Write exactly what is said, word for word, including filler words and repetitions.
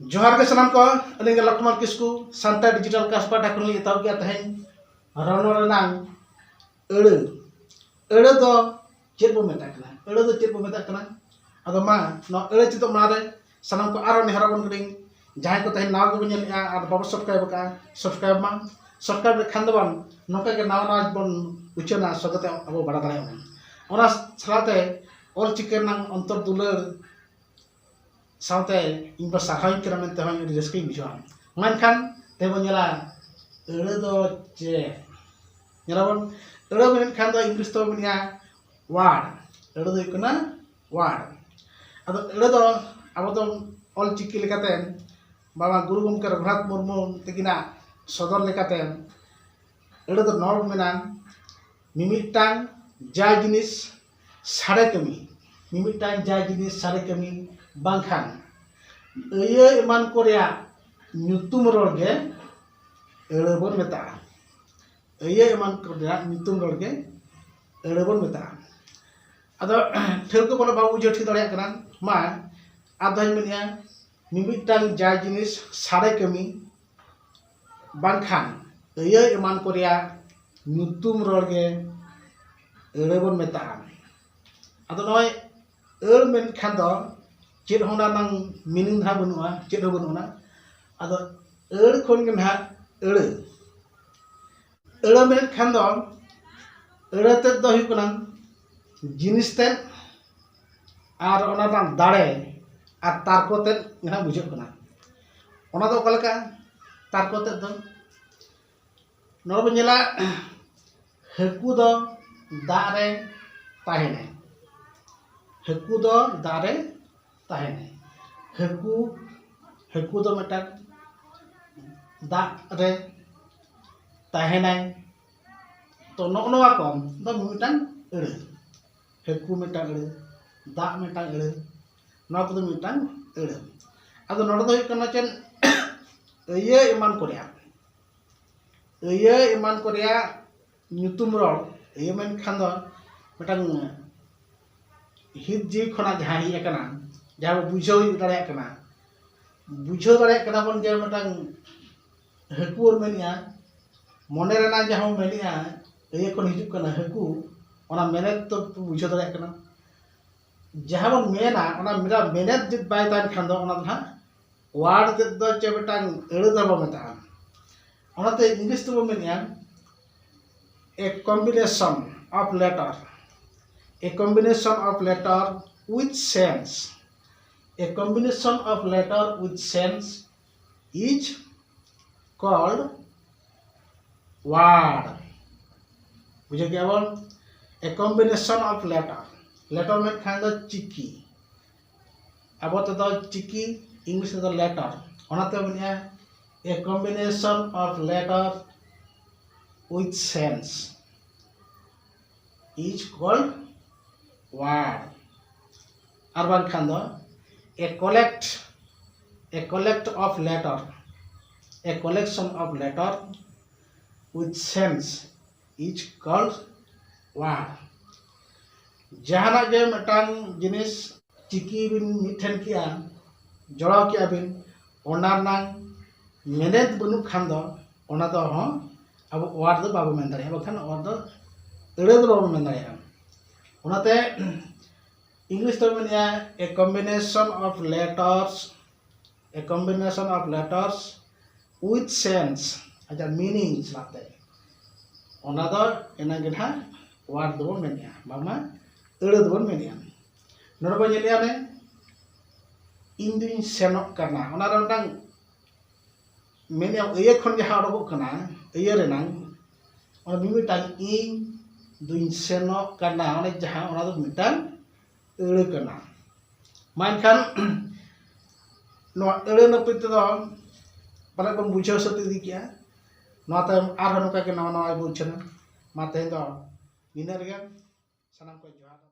ᱡᱚᱦᱟᱨ ᱜᱮ ᱥᱟᱱᱟᱢ ᱠᱚ᱾ ᱟᱹᱞᱤᱧ ᱜᱮ ᱞᱚᱠᱷᱢᱚᱱ ᱠᱤᱥᱠᱩ, ᱥᱟᱱᱛᱟᱲ ᱰᱤᱡᱤᱴᱟᱞ ᱠᱟᱥ ᱯᱟᱦᱴᱟ ᱠᱷᱚᱱ ᱞᱤᱧ ᱮᱛᱚᱦᱚᱵ ᱜᱮᱭᱟ ᱛᱮᱦᱮᱧ ᱨᱚᱱᱚᱲ ᱨᱮᱱᱟᱝ ᱟᱹᱲᱟᱹ᱾ ᱟᱹᱲᱟᱹ ᱫᱚ ᱪᱮᱫ ᱵᱚ ᱢᱮᱛᱟᱜ ᱠᱟᱱᱟ? ᱟᱹᱲᱟᱹ ᱫᱚ ᱪᱮᱫ ᱵᱚ ᱢᱮᱛᱟᱜ ᱠᱟᱱᱟ? ᱟᱫᱚ ᱢᱟ, ᱱᱚᱣᱟ ᱟᱹᱲᱟᱹ ᱪᱮᱫᱚᱜ ᱢᱟᱲᱟᱝ ᱨᱮ ᱥᱟᱱᱟᱢ ᱠᱚ ᱟᱨᱚ ᱱᱮᱦᱚᱨ ᱟᱵᱚᱱ ᱠᱟᱹᱱᱟᱹᱧ, ᱡᱟᱦᱟᱸᱭ ᱠᱚ ᱛᱮᱦᱮᱧ ᱱᱟᱣᱟ ᱜᱮᱵᱚᱱ ᱧᱮᱞᱮᱫᱼᱟ ᱟᱨ ᱵᱟᱵᱚ subscribe ᱟᱠᱟᱫᱼᱟ, subscribe ᱢᱟ᱾ Subscribe ᱞᱮᱠᱷᱟᱱ ᱫᱚ ᱵᱟᱝ, ᱱᱚᱝᱠᱟ ᱜᱮ ᱱᱟᱣᱟ ᱱᱟᱣᱟ ᱵᱚᱱ ᱩᱪᱷᱟᱹᱱᱟ, ᱥᱚᱸᱜᱮᱛᱮ ᱟᱵᱚ ᱵᱟᱲᱟᱭ ᱫᱟᱲᱮᱭᱟᱜᱼᱟ ᱵᱚᱱ᱾ ᱚᱱᱟ ᱥᱟᱞᱟᱜ ᱛᱮ ᱚᱞ ᱪᱤᱠᱤ ᱨᱮᱱᱟᱝ ᱚᱱᱛᱚᱨ ᱫᱩᱞᱟᱹᱲ ᱥᱟᱶᱛᱮ ᱤᱧ ᱵᱚ ᱥᱟᱨᱦᱟᱣᱤᱧ ᱠᱟᱱᱟ ᱢᱮᱱᱛᱮ ᱦᱚᱸ ᱟᱹᱰᱤ ᱨᱟᱹᱥᱠᱟᱹᱧ ᱵᱩᱡᱷᱟᱹᱣᱟ᱾ ᱢᱮᱱᱠᱷᱟᱱ ᱛᱮᱦᱮᱧ ᱵᱚᱱ ᱧᱮᱞᱟ, ᱟᱹᱲᱟᱹ ᱫᱚ ᱪᱮᱫ? ᱧᱮᱞᱟᱵᱚᱱ, ᱟᱹᱲᱟᱹ ᱢᱮᱱᱮᱫ ᱠᱷᱟᱱ ᱫᱚ English ᱛᱮᱵᱚ ᱢᱮᱱᱮᱫᱼᱟ word᱾ ᱟᱹᱲᱟᱹ ᱫᱚ ᱦᱩᱭᱩᱜ ᱠᱟᱱᱟ word᱾ ᱟᱫᱚ ᱟᱹᱲᱟᱹ ᱫᱚ ᱟᱵᱚ ᱫᱚ ᱚᱞ ᱪᱤᱠᱤ ᱞᱮᱠᱟᱛᱮ ᱵᱟᱵᱟ ᱜᱩᱨᱩ ᱜᱚᱢᱠᱮ ᱨᱚᱜᱷᱩᱱᱟᱛᱷ ᱢᱩᱨᱢᱩ ᱛᱟᱹᱠᱤᱱᱟᱜ ᱥᱚᱫᱚᱨ ᱞᱮᱠᱟᱛᱮ ᱟᱹᱲᱟᱹ ᱫᱚ ᱱᱚᱣᱟ ᱵᱚᱱ ᱢᱮᱱᱟ, ᱢᱤᱢᱤᱫᱴᱟᱝ ᱡᱟ ᱡᱤᱱᱤᱥ ᱥᱟᱰᱮ ᱠᱟᱹᱢᱤ, ᱢᱤᱢᱤᱫᱴᱟᱝ ᱡᱟ ᱡᱤᱱᱤᱥ ᱥᱟᱰᱮ ᱠᱟᱹᱢᱤ ᱵᱟᱝᱠᱷᱟᱱ ᱟᱹᱭᱟᱹ ᱮᱢᱟᱱ ᱠᱚ ᱨᱮᱭᱟᱜ ᱧᱩᱛᱩᱢ ᱨᱚᱲ ᱜᱮ ᱟᱹᱲᱟᱹ ᱵᱚᱱ ᱢᱮᱛᱟᱜᱼᱟ᱾ ᱟᱹᱭᱟᱹ ᱮᱢᱟᱱ ᱠᱚ ᱨᱮᱭᱟᱜ ᱧᱩᱛᱩᱢ ᱨᱚᱲ ᱜᱮ ᱟᱹᱲᱟᱹ ᱵᱚᱱ ᱢᱮᱛᱟᱜᱼᱟ᱾ ᱟᱫᱚ ᱴᱷᱟᱹᱣᱠᱟᱹ ᱯᱟᱞᱮ ᱵᱟᱵᱚ ᱵᱩᱡᱷᱟᱹᱣ ᱴᱷᱤᱠ ᱫᱟᱲᱮᱭᱟᱜ ᱠᱟᱱᱟ᱾ ᱢᱟ, ᱟᱨ ᱫᱚᱧ ᱢᱮᱱᱮᱫᱼᱟ, ᱢᱤᱢᱤᱫᱴᱟᱝ ᱡᱟ ᱡᱤᱱᱤᱥ ᱥᱟᱰᱮ ᱠᱟᱹᱢᱤ ᱵᱟᱝᱠᱷᱟᱱ ᱟᱹᱭᱟᱹ ᱮᱢᱟᱱ ᱠᱚ ᱨᱮᱭᱟᱜ ᱧᱩᱛᱩᱢ ᱨᱚᱲ ᱜᱮ ᱟᱹᱲᱟᱹ ᱵᱚᱱ ᱢᱮᱛᱟᱜᱼᱟ᱾ ᱟᱫᱚ ᱱᱚᱜᱼᱚᱭ ᱟᱹᱲ ᱢᱮᱱᱠᱷᱟᱱ ᱫᱚ ᱪᱮᱫ ᱦᱚᱸ ᱚᱱᱟ ᱨᱮᱱᱟᱝ meaning ᱫᱷᱟᱨᱟ ᱵᱟᱹᱱᱩᱜᱼᱟ, ᱪᱮᱫ ᱦᱚᱸ ᱵᱟᱹᱱᱩᱜ ᱟᱱᱟ᱾ ᱟᱫᱚ ᱟᱹᱲ ᱠᱷᱚᱱ ᱜᱮ ᱱᱟᱦᱟᱜ ᱟᱹᱲᱟᱹ᱾ ᱟᱹᱲᱟᱹ ᱢᱮᱱᱮᱫ ᱠᱷᱟᱱ ᱫᱚ ᱟᱹᱲᱟᱹ ᱛᱮᱫ ᱫᱚ ᱦᱩᱭᱩᱜ ᱠᱟᱱᱟ ᱡᱤᱱᱤᱥ ᱛᱮᱫ ᱟᱨ ᱚᱱᱟ ᱨᱮᱱᱟᱜ ᱫᱟᱲᱮ ᱟᱨ ᱛᱟᱨᱠᱚ ᱛᱮᱫ ᱜᱮ ᱱᱟᱦᱟᱜ ᱵᱩᱡᱷᱟᱹᱜ ᱠᱟᱱᱟ᱾ ᱚᱱᱟ ᱫᱚ ᱚᱠᱟ ᱞᱮᱠᱟ ᱛᱟᱨᱠᱚ ᱛᱮᱫ ᱫᱚ? ᱱᱚᱰᱮ ᱵᱚᱱ ᱧᱮᱞᱟ, ᱦᱟᱹᱠᱩ ᱫᱚ ᱫᱟᱜ ᱨᱮ ᱛᱟᱦᱮᱱᱟᱭ᱾ ᱦᱟᱹᱠᱩ ᱫᱚ ᱫᱟᱜ ᱨᱮ ᱛᱟᱦᱮᱱᱟᱭ᱾ ᱦᱟᱹᱠᱩ, ᱦᱟᱹᱠᱩ ᱫᱚ ᱢᱤᱫᱴᱟᱝ ᱫᱟᱜ ᱨᱮ ᱛᱟᱦᱮᱱᱟᱭ᱾ ᱛᱚ, ᱱᱚᱜᱼᱚ ᱱᱚᱣᱟ ᱠᱚ ᱫᱚ ᱢᱤᱫᱴᱟᱝ ᱟᱹᱲᱟᱹ᱾ ᱦᱟᱹᱠᱩ ᱢᱤᱫᱴᱟᱝ ᱟᱹᱲᱟᱹ, ᱫᱟᱜ ᱢᱤᱫᱴᱟᱝ ᱟᱹᱲᱟᱹ, ᱱᱚᱣᱟ ᱠᱚᱫᱚ ᱢᱤᱫᱴᱟᱝ ᱟᱹᱲᱟᱹ᱾ ᱟᱫᱚ ᱱᱚᱰᱮ ᱫᱚ ᱦᱩᱭᱩᱜ ᱠᱟᱱᱟ ᱪᱮᱫ? ᱟᱹᱭᱟᱹ ᱮᱢᱟᱱ ᱠᱚ ᱨᱮᱭᱟᱜ, ᱟᱹᱭᱟᱹ ᱮᱢᱟᱱ ᱠᱚ ᱨᱮᱭᱟᱜ ᱧᱩᱛᱩᱢ ᱨᱚᱲ᱾ ᱟᱹᱭᱟᱹ ᱢᱮᱱᱠᱷᱟᱱ ᱫᱚ ᱢᱤᱫᱴᱟᱝ ᱦᱤᱛ ᱡᱤᱣᱤ ᱠᱷᱚᱱᱟᱜ ᱡᱟᱦᱟᱸ ᱦᱮᱡ ᱟᱠᱟᱱᱟ, ᱡᱟᱦᱟᱸ ᱵᱚ ᱵᱩᱡᱷᱟᱹᱣ ᱫᱟᱲᱮᱭᱟᱜ ᱠᱟᱱᱟ, ᱵᱩᱡᱷᱟᱹᱣ ᱫᱟᱲᱮᱭᱟᱜ ᱠᱟᱱᱟ ᱵᱚᱱ ᱡᱮ ᱢᱤᱫᱴᱟᱝ ᱦᱟᱹᱠᱩ ᱵᱚᱱ ᱢᱮᱱᱮᱜᱼᱟ, ᱢᱚᱱᱮ ᱨᱮᱱᱟᱜ ᱡᱟᱦᱟᱸ ᱵᱚᱱ ᱢᱮᱱᱮᱜᱼᱟ, ᱤᱭᱟᱹ ᱠᱷᱚᱱ ᱦᱤᱡᱩᱜ ᱠᱟᱱᱟ ᱦᱟᱹᱠᱩ, ᱚᱱᱟ ᱢᱮᱱᱮᱛ ᱫᱚ ᱵᱩᱡᱷᱟᱹᱣ ᱫᱟᱲᱮᱭᱟᱜ ᱠᱟᱱᱟ᱾ ᱡᱟᱦᱟᱸ ᱵᱚᱱ ᱢᱮᱱᱟ, ᱚᱱᱟ ᱢᱮᱱᱟ-, ᱢᱮᱱᱮᱛ ᱡᱩᱫᱤ ᱵᱟᱭ ᱛᱟᱦᱮᱱ ᱠᱷᱟᱱ ᱫᱚ, ᱚᱱᱟ ᱫᱚ ᱦᱟᱸᱜ ᱣᱟᱨᱰ ᱛᱮᱫ ᱫᱚ ᱪᱮ ᱢᱤᱫᱴᱟᱝ ᱟᱹᱲᱟᱹ ᱫᱚ ᱵᱚ ᱢᱮᱛᱟᱜᱼᱟ᱾ ᱚᱱᱟᱛᱮ ᱤᱝᱞᱤᱥ ᱛᱮᱵᱚ ᱢᱮᱱᱮᱜᱼᱟ, a combination of letter, a combination of letter with sense, a combination of letter with sense is called word. ᱵᱩᱡᱷᱟᱹᱣ ᱠᱮᱜᱼᱟ ᱵᱚᱱ? A combination of letter, letter ᱢᱮᱱᱠᱷᱟᱱ ᱫᱚ ᱪᱤᱠᱤ, ᱟᱵᱚ ᱛᱮᱫᱚ ᱪᱤᱠᱤ, ᱤᱝᱞᱤᱥ ᱛᱮᱫᱚ letter᱾ ᱚᱱᱟᱛᱮ ᱢᱮᱱᱮᱜᱼᱟ, a combination of letter with sense is called word. ᱟᱨ ᱵᱟᱝᱠᱷᱟᱱ ᱫᱚ a collect, a collect of letter, a collection of letter with sense is called word. ᱡᱟᱦᱟᱱᱟᱜ ᱜᱮ ᱢᱤᱫᱴᱟᱝ ᱡᱤᱱᱤᱥ ᱪᱤᱠᱤ ᱵᱤᱱ ᱢᱤᱫᱴᱷᱮᱱ ᱠᱮᱜᱼᱟ, ᱡᱚᱲᱟᱣ ᱠᱮᱜᱼᱟ ᱵᱤᱱ, ᱚᱱᱟ ᱨᱮᱱᱟᱝ ᱢᱮᱱᱮᱛ ᱵᱟᱹᱱᱩᱜ ᱠᱷᱟᱱ ᱫᱚ ᱚᱱᱟ ᱫᱚ ᱦᱚᱸ ᱟᱵᱚ ᱣᱟᱨᱰ ᱫᱚ ᱵᱟᱵᱚ ᱢᱮᱱ ᱫᱟᱲᱮᱭᱟᱜᱼᱟ, ᱵᱟᱠᱷᱟᱱ ᱚᱱᱟ ᱫᱚ ᱟᱹᱲᱟᱹ ᱫᱚ ᱵᱟᱵᱚ ᱢᱮᱱ ᱫᱟᱲᱮᱭᱟᱜᱼᱟ᱾ ᱚᱱᱟᱛᱮ ᱤᱝᱞᱤᱥ ᱫᱚ ᱢᱮᱱᱮᱜᱼᱟ, a combination of letters, a combination of letters with sense, ᱟᱡᱟᱜ meaning ᱥᱟᱞᱟᱜ ᱛᱮ, ᱚᱱᱟ ᱫᱚ ᱮᱱᱟᱝ ᱜᱮ ᱱᱟᱦᱟᱜ ᱣᱟᱨᱰ ᱫᱚᱵᱚᱱ ᱢᱮᱱᱮᱜᱼᱟ, ᱵᱟᱝᱢᱟ ᱟᱹᱲᱟᱹ ᱫᱚᱵᱚᱱ ᱢᱮᱱᱮᱜᱼᱟ᱾ ᱱᱚᱰᱮ ᱵᱚᱱ ᱧᱮᱞᱮᱜᱼᱟ ᱱᱮ, ᱤᱧ ᱫᱩᱧ ᱥᱮᱱᱚᱜ ᱠᱟᱱᱟ, ᱚᱱᱟ ᱨᱮ ᱢᱤᱫᱴᱟᱝ ᱢᱮᱱᱮᱜᱼᱟ, ᱟᱹᱭᱟᱹ ᱠᱷᱚᱱ ᱡᱟᱦᱟᱸ ᱚᱰᱚᱠᱚᱜ ᱠᱟᱱᱟ, ᱟᱹᱭᱟᱹ ᱨᱮᱱᱟᱝ, ᱚᱱᱟ ᱢᱤᱢᱤᱫᱴᱟᱝ ᱤᱧ ᱫᱩᱧ ᱥᱮᱱᱚᱜ ᱠᱟᱱᱟ, ᱚᱱᱮ ᱡᱟᱦᱟᱸ, ᱚᱱᱟ ᱫᱚ ᱢᱤᱫᱴᱟᱝ ᱟᱹᱲᱟᱹ ᱠᱟᱱᱟ᱾ ᱢᱟ ᱮᱱᱠᱷᱟᱱ ᱱᱚᱣᱟ ᱟᱹᱲᱟᱹ ᱱᱟᱹᱯᱤᱛ ᱛᱮᱫᱚ ᱯᱟᱞᱮ ᱵᱚᱱ ᱵᱩᱡᱷᱟᱹᱣ ᱥᱟᱹᱛ ᱤᱫᱤ ᱠᱮᱜᱼᱟ᱾ ᱱᱚᱣᱟ ᱛᱟᱭᱚᱢ ᱟᱨᱦᱚᱸ ᱱᱚᱝᱠᱟ ᱜᱮ ᱱᱟᱣᱟ ᱱᱟᱣᱟ ᱵᱚᱱ ᱩᱪᱷᱟᱹᱱᱟ᱾ ᱢᱟ ᱛᱮᱦᱮᱧ ᱫᱚ ᱱᱤᱱᱟᱹᱜ ᱨᱮᱜᱮ, ᱥᱟᱱᱟᱢ ᱠᱚ ᱡᱚᱦᱟᱨ᱾